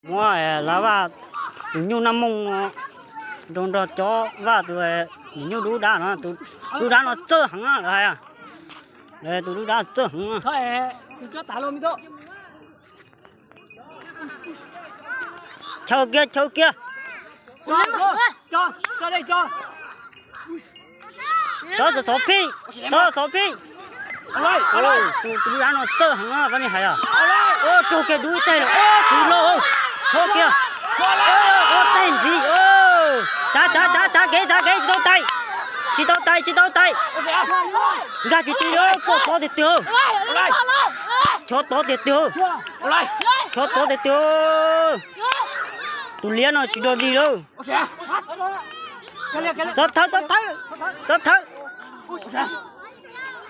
Muab lawv vaj tus nyuj naj mooj rau nrog cov vaj tus nyuj dub dab no, tus dub dab no txawj heev lawv hais. Tus dub dab txawj heev. Chaw kiag, chaw kiag. Txhob xov phij, txhob xov phij. Tus dub dab no txawj heev koj li hais. Raug kiag dub ib teg lawm, kuv loj. Chob kiag. Ob teg ntxiv. Txav, txav, txav, txav kev, txav kev, tsis tau tais. Tsis tau tais, tsis tau tais. Nkag tsis ti li, ploj tod tiag tiag. Chob tod tiag tiag. Chob tod tiag tiag. Tus liab no tsis dog dig lawm. Txhob thawb, txhob thawb, txhob thawb.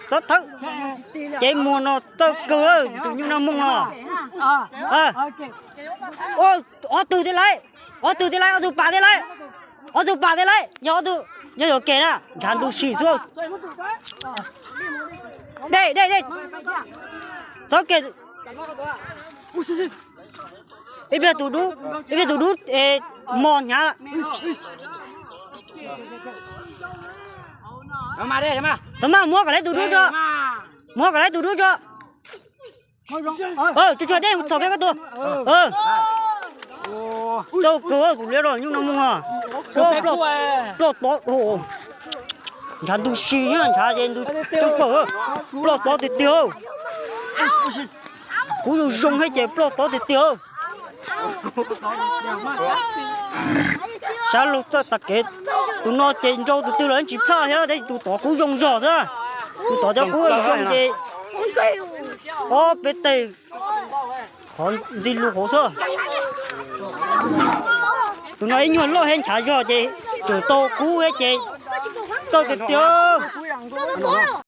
Txhob thawb. Cev muag no txawj kawg, tus nyuj noj mooj no. Ob tug thiab lauj, ob tug thiab lauj, ob tug pam thiab lauj, ob tug pam thiab lauj, yog ob tug, yog yuam kev na, nrhav ntu sim xwb. Dej, dej, dej. Txhob kev. Ib pliag tus dub, ib pliag tus dub mos hnyav. Txhob maj, muab kom lawv tus dub tso, muab kom lawv tus dub tso. Tsuag tsuag dej txhom kiag koj tus. Txawj kawg tus liab no nyuj noj mooj no. Ploj tod, nrhav ntu sis, nrhav ces ntu tseej pawg, ploj tod tiag tiag. Kub zoo zoo thiab ces ploj tod tiag tiag. Sab laug txawj tas kev, tus no ces nrau tus twg los tsis plaj thiab, tab sis tus tod kub zoo zog xwb. Tus tod cov kub zoo ces ob peb teg qhov ntxig lug hauv xwb. Tus no ib nyuag loj thiab nchav zog ces tseem tau kub thiab ces txawj tiag tiag.